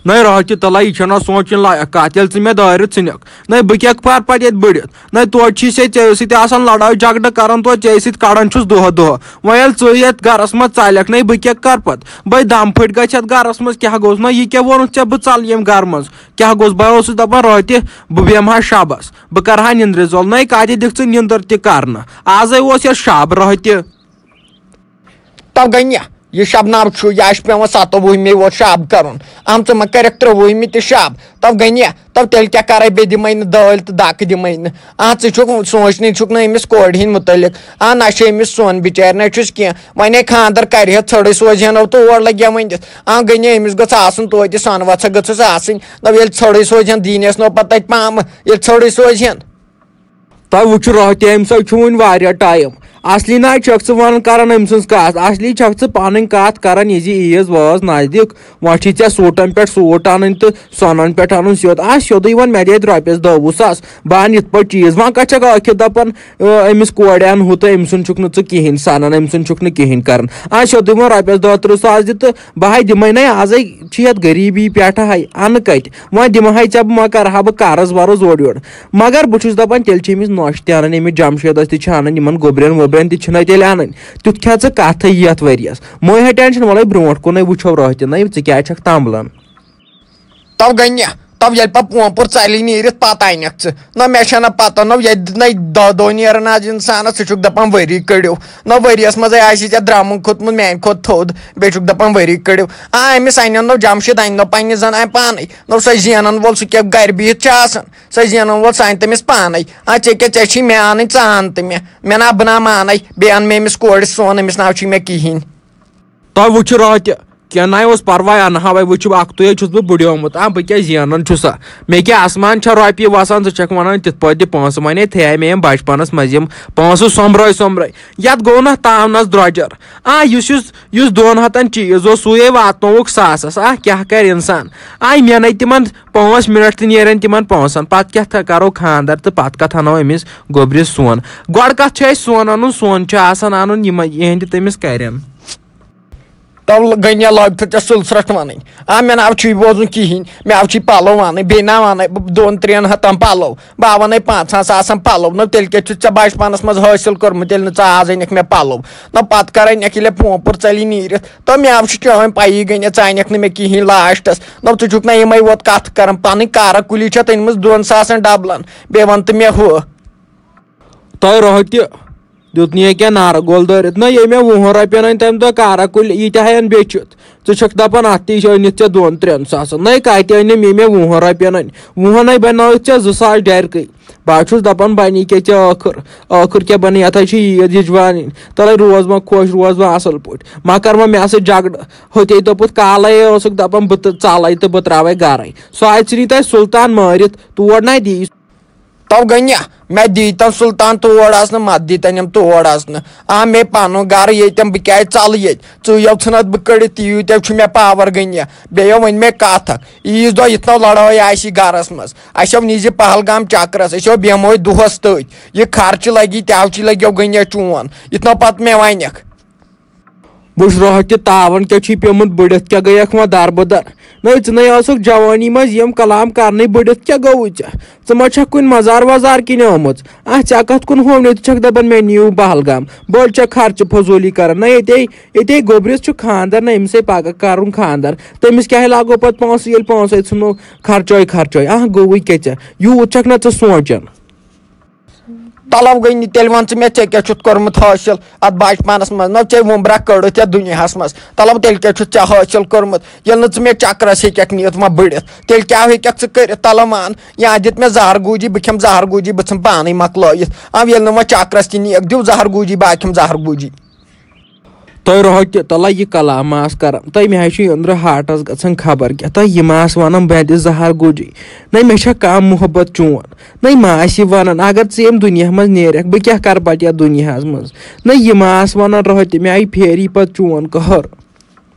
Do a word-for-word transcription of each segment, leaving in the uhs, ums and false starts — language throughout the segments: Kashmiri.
نَے راحت تہِ تَلہ، یہِ چھَنہ سونٛچِنۍ لایق کَتھ، ییٚلہِ ژٕ مےٚ دٲرِتھ ژھٕنِکھ۔ نَے بہٕ کیٛاہ پَرٕ پَتہٕ ییٚتہِ بٔڑِتھ؟ نَے توتہِ چھِ ژےٚ، ژےٚ سۭتۍ آسان لڑٲے جھگڑٕ کَران، توتہِ ژےٚ سۭتۍ کَڑان چھُس دۄہ دۄہ۔ وۄنۍ ییٚلہِ ژٕ یَتھ گَرَس منٛز ژَلَکھ، نَے بہٕ کیٛاہ کَرٕ پَتہٕ؟ بَے دَم پھٔٹۍ گژھِ یَتھ گَرَس منٛز، کیٛاہ گوٚژھ؟ نَہ یہِ کیٛاہ ووٚنُتھ ژےٚ، بہٕ ژَلہٕ ییٚمہِ گَرٕ منٛز؟ کیٛاہ گوٚژھ؟ بہٕ اوسُس دَپان راتہِ بہٕ بیٚہمہٕ ہا شَبَس، بہٕ کَرٕ ہا نِندرِ زول۔ نَے کَتہِ دِکھ ژٕ نِندٕر تہِ کَرنہٕ؟ آزَے اوس یَتھ شَب راتہِ۔ تو گٔے نہ، یہِ شب ناو چھُ، یہِ آسہِ پٮ۪وان ستووُہمہِ ووت شب کرُن۔ اہم، ژٕ ما کرکھ ترٛۆوُہمہِ تہِ شب؟ تو گٔے نہ، تو تیٚلہِ کیٛاہ کرے؟ بیٚیہِ دِمے نہٕ دٲلۍ تہٕ دَکہٕ دِمے نہٕ۔ آ، ژٕ چھُکھ سونٛچنٕے چھُکھ نہٕ أمِس کورِ ہِنٛدِ مُتعلق۔ آ، نہ چھِ أمِس سۄن بِچارِ، نہ چھُس کینٛہہ۔ وۄنۍ ہے خانٛدر کرِ ہا، ژھٔڑٕے سوزِ ہن نو تور لگہِ ہا ؤنِتھ۔ آ، گٔے نہ، أمِس گٔژھ آسُن توتہِ سۄنہٕ وژھا گٔژھٕس آسٕنۍ۔ نہ ییٚلہِ ژھٔڑٕے سوزِ ہن، دِنۍ ٲس نو پتہٕ تتہِ پامہٕ، ییٚلہِ ژھٔڑٕے سوزِ ہن۔ تۄہہِ وٕچھِو راحت، أمۍ سۭتۍ چھُ وُنہِ واریاہ ٹایم۔ اصلی نہ چھکھ ژٕ ونان کران أمۍ سٕنٛز کتھ، اصلی چھکھ ژٕ پنٕنۍ کتھ کران، یہِ زِ عیٖز وٲژ نزدیٖک، وۄنۍ چھِ ژےٚ سوٗٹن پٮ۪ٹھ سوٗٹ انٕنۍ تہٕ سۄنن پٮ۪ٹھ انُن سیوٚد۔ آ، سیوٚدُے وَن، مےٚ دِ اَتہِ رۄپیس دَہ وُہ ساس، بہٕ انہٕ یِتھ پٲٹھۍ چیٖز۔ وۄنۍ کتھ چھکھ ٲخر دپان، آ، أمِس کورِ انہٕ ہُہ تہٕ أمۍ سُنٛد چھُکھ نہٕ ژٕ کِہینۍ سنان، أمۍ سُنٛد چھُکھ نہٕ کِہینۍ کران۔ آ، سیوٚدُے وَن، رۄپیس دَہ تٕرٛہ ساس دِ تہٕ بہٕ ہاے دِمے نَے آزے، چھِ یَتھ غریٖبی پٮ۪ٹھٕ ہاے، اَنہٕ کَتہِ؟ وۄنۍ دِمہٕ ہاے ژےٚ بہٕ، ما کَرٕ ہا بہٕ قرض ورض اورٕ یورٕ؟ مگر بہٕ چھُس دَپان، تیٚلہِ چھِ أمِس نۄشہِ تہِ اَنٕنۍ، أمِس جمشیدَس تہِ چھِ اَنٕنۍ، یِمَن گوٚبرٮ۪ن ووٚبرٮ۪ن تہِ چھِنَے تیٚلہِ اَنٕنۍ۔ تیُتھ کھےٚ ژٕ کَتھٕے یَتھ ؤریَس۔ مہٕ ہے ٹٮ۪نشَن، وَلَے برونٛٹھ کُنَے وٕچھو راتھ تہِ، نَے ژٕ کیٛازِ چھَکھ تَمبلان؟ تو گٔے نہ، تو ییٚلہِ پتہٕ پونٛپُر ژَلہِ نیٖرِتھ پتہٕ اَنٮ۪کھ ژٕ۔ نہ مےٚ چھَنہٕ پتہ، نہ ییٚتہِ نَے دَہ دۄہ نیران آز اِنسانَس، ژٕ چھُکھ دَپان ؤری کٔڑِو۔ نہ ؤریَس منٛزَے آسی ژےٚ درٛمُن کھوٚتمُت میٛانہِ کھۄتہٕ تھوٚد، بیٚیہِ چھُکھ دَپان ؤری کٔڑِو۔ آ، أمِس اَنن نو جمشید، اَنہِ نو پنٛنہِ زَن اَمہِ پانَے۔ نو سۄ زینَن وول، سُہ کیٛاہ گَرِ بِہِتھ چھُ آسان؟ سۄ زینَن وول، سُہ اَنہِ تٔمِس پانَے۔ آ، ژےٚ کیٛاہ، ژےٚ چھی مےٚ اَنٕنۍ، ژٕ اَن تہٕ مےٚ۔ مےٚ نا، بہٕ نا مانَے، بیٚیہِ اَن مےٚ أمِس کورِ سۄن، أمِس ناو چھی مےٚ کِہیٖنۍ۔ تۄہہِ وٕچھِو راتھ تہِ، کینٛہہ نَے اوس پَرواے، اَنہٕ ہاوَے، وٕچھِو، اَکھتُے حظ چھُس بہٕ بٕڈیومُت۔ آ، بہٕ کیٛاہ زینان چھُسا؟ مےٚ کیٛاہ آسمان چھا رۄپیہِ وَسان؟ ژٕ چھَکھ وَنان تِتھ پٲٹھۍ دِ پونٛسہٕ، وۄنۍ ہے تھٲیے مےٚ یِم بَچپَنَس منٛز یِم پونٛسہٕ سۄمبرٲے سۄمبرٲے۔ یَتھ گوٚو نہ تاونَس درٛۄجَر۔ آ، یُس، یُس، یُس دۄن ہَتَن چیٖز اوس، سُے ہے واتنووُکھ ساسَس۔ آ، کیٛاہ کَرِ اِنسان؟ آ، مےٚ نَے تِمَن پانٛژھ مِنَٹ تہِ نیرن تِمَن پونٛسَن۔ پَتہٕ کیٛاہ تھا-، کَرو خانٛدَر تہٕ پَتہٕ کَتھ اَنو أمِس گوٚبرِس سۄن؟ گۄڈٕ کَتھ چھُ اَسہِ سۄن اَنُن؟ سۄن چھُ آسان اَنُن یِمَے، یِہِنٛدِ تٔمِس کَرٮ۪ن۔ تو گٔنیا لٲگۍ تھٲو ژےٚ سُل ژھرٛٹھ وَنٕنۍ۔ آ، مےٚ نہ آو چھُے بوزُن کِہیٖنۍ، مےٚ آو چھُے پَلو وَنٕنۍ، بیٚیہِ نہ وَنَے بہٕ دۄن ترٛٮ۪ن ہَتَن پَلو، بہٕ آو وَنَے پانٛژہَن ساسَن پَلو۔ نہ تیٚلہِ کیٛاہ چھُتھ ژےٚ بَچپَنَس منٛز حٲصِل کوٚرمُت، ییٚلہِ نہٕ ژٕ آز أنِکھ مےٚ پَلو؟ نہ پَتہٕ کَرَے نٮ۪کھ ییٚلہِ پونٛپُر ژَلی نیٖرِتھ، تہٕ مےٚ آو چھُ چٲنۍ پَیی گٔنیا، ژٕ اَنٮ۪کھ نہٕ مےٚ کِہیٖنۍ لاسٹَس۔ نہ ژٕ چھُکھ نہ یِمَے ووت کَتھٕ کَران، پَنٕنۍ کارا کُلی چھَتھ أنۍمٕژ دۄن ساسَن ڈَبلَن، بیٚیہِ وَن تہٕ مےٚ ہُہ۔ تۄہہِ رۄہَے تہِ دیُت نہٕ یہِ کینٛہہ نارٕ گول دٲرِتھ۔ نہ، ییٚمۍ مےٚ وُہَن رۄپیَن أنۍ تَمہِ دۄہ کارا کُلۍ، ییٖتیٛاہ ہَے اَن بیٚچھِتھ۔ ژٕ چھَکھ دَپان اَتھ تہِ چھِ أنِتھ ژےٚ دۄن ترٛٮ۪ن ساسَن۔ نَے کَتہِ أنِم، ییٚمۍ مےٚ وُہَن رۄپیَن أنۍ؟ وُہَن ہَے بَنٲوِتھ ژےٚ زٕ ساس ڈَرِکٕے۔ بہٕ ہا چھُس دَپان، بَنی کیٛاہ ژےٚ ٲخٕر؟ ٲخٕر کیٛاہ بَنی؟ یَتھ ہَے چھِ عیٖد یِجوان یِنۍ۔ تَلَے روز وۄنۍ خۄش، روز وۄنۍ اَصٕل پٲٹھۍ۔ مہ کَر وۄنۍ مےٚ سۭتۍ جھگڑٕ۔ ہوٚتے دوٚپُتھ، کالَے اوسُکھ دَپان، بہٕ تہٕ ژَلَے تہٕ بہٕ ترٛاوَے گَرَے۔ سُہ اَژِ نہٕ تَتہِ سُلطان مٲرِتھ، تور نَے دی۔ تو گٔنیا، مےٚ دیٖتن سلطان تور اژنہٕ، مت دیٖتن یِم تور اژنہٕ۔ آ، مےٚ پنُن گرٕ ییٚتٮ۪ن، بہٕ کیازِ ژلہٕ ییٚتہِ؟ ژٕ یو ژھٕنتھ بہٕ کٔڑِتھ، تہِ یوٗتاہ چھُ مےٚ پاور گٔنیا۔ بیٚیہِ یو ؤنۍ مےٚ کتھ اکھ، عیٖذ دۄہ یِتھ نو لڑٲے آسہِ گرس منٛز، اسہِ یو نیٖزِ پہلگام چکرس، أسۍ یو بیٚہمو أتۍ دۄہس تٔتھۍ۔ یہِ خرچہٕ لگی، تہِ ہو چی لگیو گٔنیا چون، یِتھ نو پتہٕ مےٚ ونکھ۔ بہٕ چھُس راتھ تہِ تاوَن کیٛاہ چھُے پیوٚمُت بٔڑِتھ، کیٛاہ گٔیَکھ وۄنۍ دَربٕدَر؟ نٔے، ژٕ نَے ٲسٕکھ جوٲنی منٛز یِم کلام کرنٕے، بٔڑِتھ کیٛاہ گوٚوُے ژےٚ؟ ژٕ ما چھَکھ کُنہِ مزار وزار کِنۍ آمٕژ؟ اَتھ ژےٚ کَتھ کُن ہوونٕے؟ ژٕ چھَکھ دَپان مےٚ نِیِو پہلگام، بٔڑ چھَکھ خرچہٕ فضوٗلی کران۔ نہ ییٚتے، ییٚتے گوٚبرِس چھُ خانٛدر، نہ أمِسے پَگاہ کَرُن خانٛدر، تٔمِس کیٛاہ لاگو پَتہٕ پونٛسہٕ، ییٚلہِ پونٛسَے ژھٕنو خرچٲے خرچٲے؟ اَہ گوٚوُے کیٛاہ ژےٚ؟ یوٗت چھَکھ نہ ژٕ سونٛچان؟ تلو گٔے نہٕ، تیٚلہِ وَن ژٕ مےٚ، ژےٚ کیٛاہ چھُتھ کوٚرمُت حٲصِل اَتھ بَچپَنَس منٛز؟ نہ ژےٚ وُمبرا کٔڑٕتھ یَتھ دُنیاہَس منٛز، تلو تیٚلہِ کیٛاہ چھُتھ ژےٚ حٲصِل کوٚرمُت؟ ییٚلہِ نہٕ ژٕ مےٚ چکرَس ہیٚکَکھ نِتھ وۄنۍ بٔڑِتھ، تیٚلہِ کیٛاہ ہیٚکَکھ ژٕ کٔرِتھ؟ تلو وَن، یا دِتھ مےٚ زَہر گوٗجی، بہٕ کھٮ۪مہٕ زَہر گوٗجی، بہٕ ژھٕنہٕ پانَے مۄکلٲیِتھ۔ اَو ییٚلہِ نہٕ وۄنۍ چکرَس تہِ نِیَکھ، دِیِو زَہر گوٗجی، بہٕ ہا کھٮ۪مہٕ زَہر گوٗجی۔ تۄہہِ رۄہَے تہِ تَلہ یہِ کلام ما آس کران؟ تۄہہِ مےٚ حظ چھُ أنٛدرٕ ہارٹَس گژھان خبر کیٛاہ۔ تۄہہِ یہِ ما آس وَنان بہٕ دِ زہر گوجی؟ نَے مےٚ چھا کانٛہہ محبت چون؟ نَے ما آسہِ یہِ وَنان، اگر ژٕ ییٚمہِ دُنیا منٛز نیرَکھ، بہٕ کیٛاہ کَرٕ پَتہٕ یَتھ دُنیاہَس منٛز؟ نَے یہِ ما آس وَنان رۄہَے تہِ، مےٚ آیہِ پھیری پَتہٕ چون قہر۔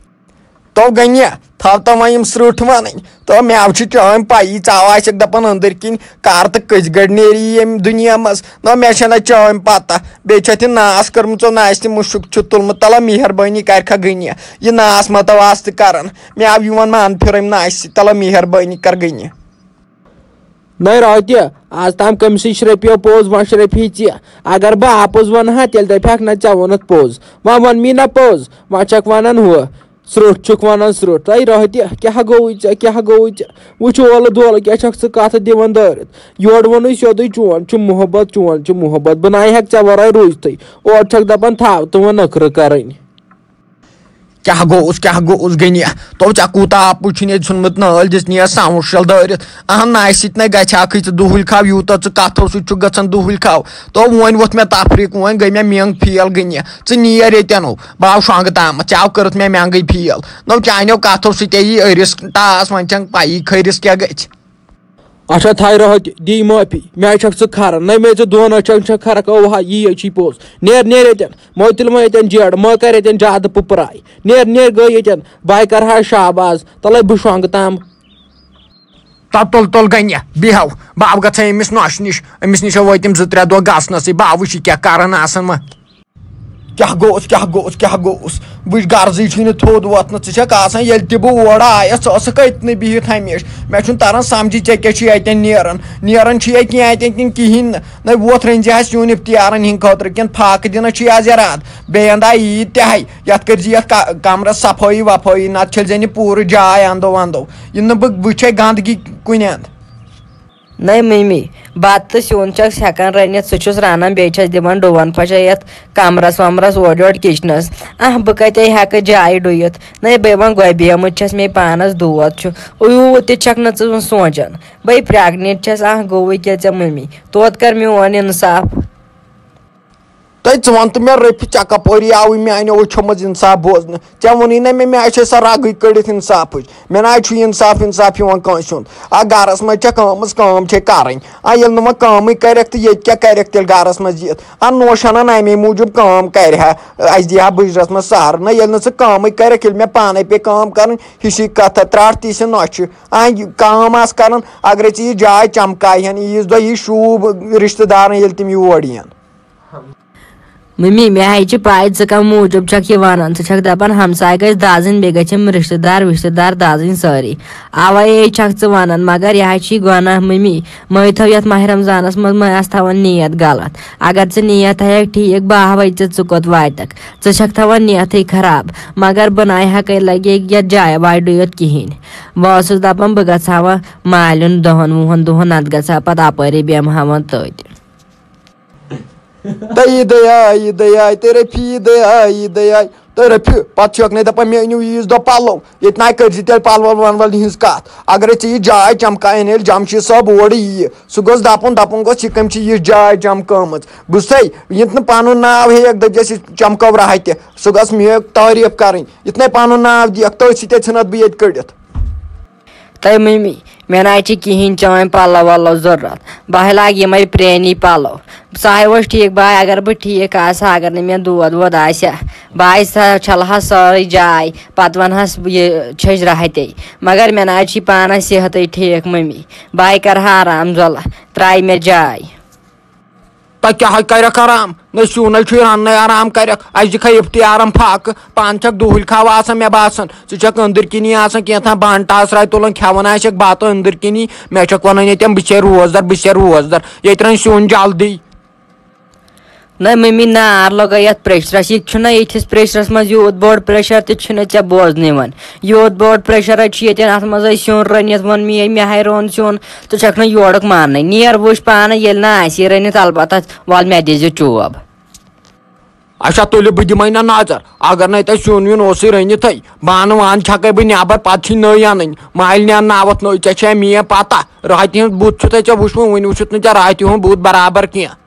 تو غنیہ، تھاو تو وۄنۍ یِم سرٛٹھ وَنٕنۍ۔ تو مےٚ چھِ چٲنۍ پَیی، ژاو آسٮ۪کھ دَپان أنٛدٕرۍ کِنۍ کَر تہٕ کٔژِ گٔڑۍ نیری ییٚمہِ دُنیا منٛز۔ نہ، مےٚ چھَنہٕ چٲنۍ پَتہ۔ بیٚیہِ چھِ اَتھ یہِ ناس کٔرمٕژ، ژےٚ ناس تہِ مُشُک چھُ تُلمُت۔ تَلہ مہربٲنی کَرکھا غنیہ، یہِ ناس مہ تو آس تہٕ کَران۔ مےٚ آو یِوان مان پھِرٕنۍ ناس سۭتۍ۔ تَلہ مہربٲنی کَر غنیہ۔ نَے راتہِ، آز تام کٔمۍ سٕے شرپیو پوٚز، وۄنۍ شرپی ژےٚ۔ اگر بہٕ اَپُز وَنہٕ ہا، تیٚلہِ دَپہِ ہاکھ، نہ، ژےٚ ووٚنُتھ پوٚز۔ وۄنۍ ووٚن مےٚ نہ پوٚز، وۄنۍ چھَکھ وَنان ہُہ۔ سرٛوٚٹھ چھُکھ وَنان سرٛوٚٹھ۔ تَے راتہِ، کیٛاہ گوٚوُے ژےٚ، کیٛاہ گوٚوُے ژےٚ؟ وٕچھ اولہٕ دولہٕ کیٛاہ چھَکھ ژٕ کَتھٕ دِوان دٲرِتھ۔ یورٕ ووٚنُے سیوٚدُے، چون چھُ محبت، چون چھُ محبت، بہٕ نَے ہٮ۪کہٕ ژےٚ وَرٲے روٗزتھٕے۔ اورٕ چھَکھ دَپان تھاو تہٕ وۄنۍ نٔکھرٕ کَرٕنۍ۔ کیٛاہ گوٚوُس، کیٛاہ گوٚوُس غنیہ؟ تو ژےٚ کوٗتاہ اَپُز چھُے ییٚتہِ ژھُنمُت نٲلۍ دِتھ، نیر سموٗشل دٲرِتھ۔ اہن، نہ، اَسہِ سۭتۍ نَے گژھِ ہاکھٕے ژٕ دُہُلۍ کھاو، یوٗتاہ ژٕ کَتھو سۭتۍ چھُکھ گژھان دُہُلۍ کھاو۔ تو وۄنۍ ووٚتھ مےٚ تفریٖق، وۄنۍ گٔے مےٚ مٮ۪نٛگ فیل غنیہ۔ ژٕ نیر ییٚتٮ۪ن، بہٕ آو شۄنٛگہٕ تامَتھ، ژےٚ آو کٔرٕتھ مےٚ مٮ۪نٛگٕے فیل۔ نو، چانیو کَتھو سۭتۍ یی أرِس ٹاس، وۄنۍ چھَنہٕ پَیی خٲرِس کیٛاہ گژھِ۔ اچھا، تھاے رہو تہِ، دی معٲفی۔ مےٚ چھکھ ژٕ کھران۔ نہ، مےٚ ژٕ دۄن أچھن چھکھ کھرکھ۔ اوہا، یی ہے چھی پوٚز۔ نیر، نیر ییٚتٮ۪ن۔ مہ تُل وۄنۍ ییٚتٮ۪ن جیڑ، مہ کر ییٚتٮ۪ن زیادٕ پُپراے۔ نیر، نیر گٔے ییٚتٮ۪ن۔ بہٕ کر ہا شاباز۔ تلے بہٕ شۄنٛگہٕ تام۔ تل، تُل، تُل، گنیہ، بیہو۔ بہٕ گژھٕ أمِس نۄشہِ نِش۔ أمِس نِش وٲتۍ تِم زٕ ترٛےٚ دۄہ گژھنَسٕے۔ بہٕ وٕچھِ کیٛاہ کران آسان وۄنۍ۔ کیٛاہ گوٚوُس، کیٛاہ گوٚوُس، کیٛاہ گوٚوُس؟ بہٕ چھُس غرضٕے چھُے نہٕ تھوٚد وۄتھنَس۔ ژٕ چھَکھ آسان ییٚلہِ تہِ بہٕ اورٕ آیَس، ژٕ ٲسٕکھ أتنٕے بِہِتھ ہمیشہٕ۔ مےٚ چھُنہٕ تَران سَمجھی ژےٚ کیٛاہ چھُے اَتٮ۪ن نیران۔ نیران چھُ یا کینٛہہ اَتٮ۪ن کِنہٕ کِہیٖنۍ نہٕ۔ نَے ووت رٔنزِ ہا سیُن اِفتیارَن ہِنٛدِ خٲطرٕ کِنہٕ فاقہٕ دِنَس چھُے آز اِرادٕ۔ بیٚیہِ اَنٛدٕ ہا عیٖد تہِ ہَے۔ یَتھ کٔرۍ زِ یَتھ کا-، کَمرَس صفٲیی وفٲیی، نَتہٕ چھٔلۍ زِ نہٕ پوٗرٕ جاے اَنٛدو وَنٛدو۔ یہِ نہٕ بہٕ وٕچھے گنٛدگی کُنہِ اَنٛدٕ۔ نَے مٔمی، بَتہٕ تہٕ سیُن چھَس ہٮ۪کان رٔنِتھ، سُہ چھُس رَنان، بیٚیہِ چھَس دِوان ڈُوَن پھَشَے یَتھ کَمرَس وَمرَس اورٕ یورٕ کِچنَس۔ اَہ، بہٕ کَتہِ ہٮ۪کہٕ جایہِ ڈُیِتھ؟ نَے بہٕ وۄنۍ گۄبیمٕژ چھَس، مے پانَس دود چھُ، یوٗت تہِ چھَکھ نہٕ ژٕ سونٛچان۔ بَے پرٛٮ۪گنِٹ چھَس، اَہ، گوٚوُے کیٛاہ ژےٚ مٔمی؟ توتہِ کَر میون اِنصاف۔ تہٕ ژٕ وَن تہٕ مےٚ، رفیع، ژےٚ کَپٲری آوٕے میٛانیو أچھو منٛز اِنصاف بوزنہٕ؟ ژےٚ ووٚنُے نہ مےٚ، مےٚ آسہِ سۄ رَگٕے کٔڑِتھ اِنصافٕچ۔ مےٚ نہ حظ چھُ اِنصاف وِنصاف یِوان کٲنٛسہِ ہُنٛد۔ اَتھ گَرَس منٛز چھےٚ کٲمٕژ، کٲم چھے کَرٕنۍ۔ آ، ییٚلہِ نہٕ وۄنۍ کٲمٕے کَرٮ۪کھ تہٕ ییٚتہِ کیٛاہ کَرٮ۪کھ تیٚلہِ گَرَس منٛز یِتھ؟ آ، نوشَنَن اَمے موٗجوٗب کٲم کَرِ ہا، اَسہِ دی ہا بٕجرَس منٛز سہرٕ۔ نہ، ییٚلہِ نہٕ ژٕ کٲمٕے کَرٮ۪کھ، ییٚلہِ مےٚ پانَے پیٚیہِ کٲم کَرٕنۍ، ہِشی کَتھا، ترٛٹھ تہِ چھِ نۄشہِ۔ آ، یہِ کٲم آسہٕ کَران، اگرَے ژےٚ یہِ جاے چمکایہِ ہَن، عیٖذ دۄہ یی شوٗب رِشتہٕ دارَن، ییٚلہِ تِم یور یِن۔ مٔمی، مےٚ ہے چھِ پَے ژٕ کَمہِ موٗجوٗب چھَکھ یہِ وَنان۔ ژٕ چھَکھ دَپان ہمساے گژھِ دَزٕنۍ، بیٚیہِ گژھٮ۪م رِشتہٕ دار وِشتہٕ دار دَزٕنۍ سٲری۔ اَوَے ہے چھَکھ ژٕ وَنان، مگر یہِ ہے چھی گۄناہ مٔمی۔ مٔمۍ تھٲو یَتھ ماہِ رمضانَس منٛز، مٔمۍ آسہٕ تھاوان نیت غلط۔ اگر ژٕ نیت تھایَکھ ٹھیٖک، بہٕ ہاوَے ژےٚ ژٕ کوٚت واتَکھ۔ ژٕ چھَکھ تھاوان نیتھٕے خراب۔ مگر بہٕ نَے ہٮ۪کَے لَگے یَتھ جایہِ وایہِ ڈُیِتھ کِہیٖنۍ۔ بہٕ ٲسٕس دَپان بہٕ گژھٕ ہا وۄنۍ مالیُن دَہَن وُہَن دۄہَن، نَتہٕ گژھٕ ہا پَتہٕ اَپٲری بیٚہمہٕ ہا وۄنۍ تٔتۍ۔ تہٕ عیٖدے آے، عیٖدے آے، تہٕ رفیع عیٖدے آے، عیٖدے آے، تہٕ رفیع۔ پتہٕ چھُکھ نے دپان، مےٚ أنِو عیٖذ دۄہ پلو۔ ییٚتہِ نَے کٔرۍ زِ تیٚلہِ پلون ونون ہٕنٛز کتھ۔ اگرے ژےٚ یہِ جاے چمکایَن، ییٚلہِ جمشید صٲب اورٕ یِیہِ، سُہ گوٚژھ دپُن، دپُن گوٚژھ، یہِ کٔمۍ چھِ یِژھ جاے چمکٲمٕژ؟ بُزتھے، ییٚتہِ نہٕ پنُن ناو ہیٚیَکھ، دٔپزٮ۪س، یہِ چمکٲو راحتہِ۔ سُہ گوٚژھ مےٚ تعریٖف کرٕنۍ۔ یُتھ نَے پنُن ناو دِیَکھ، تٔتھۍ سۭتۍ ژھٕنَتھ بہٕ ییٚتہِ کٔڑِتھ۔ تہٕ مٔمی، مےٚ نہ حظ چھِ کِہیٖنۍ چٲنۍ پَلو وَلو ضوٚرَتھ۔ بہٕ حظ لاگہٕ یِمَے پرٛٲنی پَلو۔ سُہ حظ اوس ٹھیٖک، بہٕ حظ، اگر بہٕ ٹھیٖک آسہٕ ہا، اگر نہٕ مےٚ دود وود آسہِ ہا، بہٕ حظ سا چھَلہٕ ہا سٲرٕے جاے، پَتہٕ وَنہٕ ہَس یہِ چھٔج راحتے۔ مگر مےٚ نہ حظ چھِ پانَس صحتٕے ٹھیٖک مٔمی۔ بہٕ حظ کَرٕ ہا آرام زۄلہٕ، ترٛایہِ مےٚ جاے۔ تۄہہِ کیٛاہ حظ کَرٮ۪کھ آرام؟ نہ سیُن حظ چھُے رَننَے آرام کَرٮ۪کھ۔ اَسہِ دِکھا اِفتیارَن پھاکہٕ۔ پانہٕ چھَکھ دُہٕلۍ کھاوان آسان، مےٚ باسان۔ ژٕ چھَکھ أنٛدٕرۍ کِنی آسان کینٛہہ تام بانہٕ ٹاسراے تُلان، کھٮ۪وان آسٮ۪کھ بَتہٕ أنٛدٕرۍ کِنی۔ مےٚ چھَکھ وَنان ییٚتٮ۪ن، بہٕ چھُسے روزدَر، بہٕ چھُسے روزدَر۔ ییٚتہِ رَنہِ سیُن جلدی۔ نہ مٔمی، نار لَگٲے یَتھ پریشرَس۔ یہِ چھُنہ یِتھِس پریشرَس منٛز یوٗت بوٚڑ پریشر تہِ چھُنہٕ ژےٚ بوزنہٕ یِوان۔ یوٗت بوٚڑ پریشر حظ چھُ ییٚتٮ۪ن، اَتھ منٛز حظ سیُن رٔنِتھ ووٚن مےٚ، مےٚ ہاے روٚن سیُن۔ ژٕ چھَکھ نہٕ یورُک ماننٕے۔ نیر وٕچھ پانہٕ، ییٚلہِ نہٕ آسی رٔنِتھ، البتہ وَل مےٚ دیٖزِ چوب۔ اچھا، تُلِو بہٕ دِمَے نہ نظر۔ اگر نَے تۄہہِ سیُن ویُن اوسُے رٔنِتھٕے، بانہٕ وانہٕ چھَکَے بہٕ نٮ۪بر، پَتہٕ چھِی نٔے اَنٕنۍ۔ مالِنہِ اَنناوَتھ نٔے، ژےٚ چھےٚ مےٚ پَتہ۔ راتہِ ہُنٛد بُتھ چھُتھَے ژےٚ وٕچھمُت، وٕنہِ وٕچھُتھ نہٕ ژےٚ راتہِ ہُنٛد بُتھ برابر کینٛہہ۔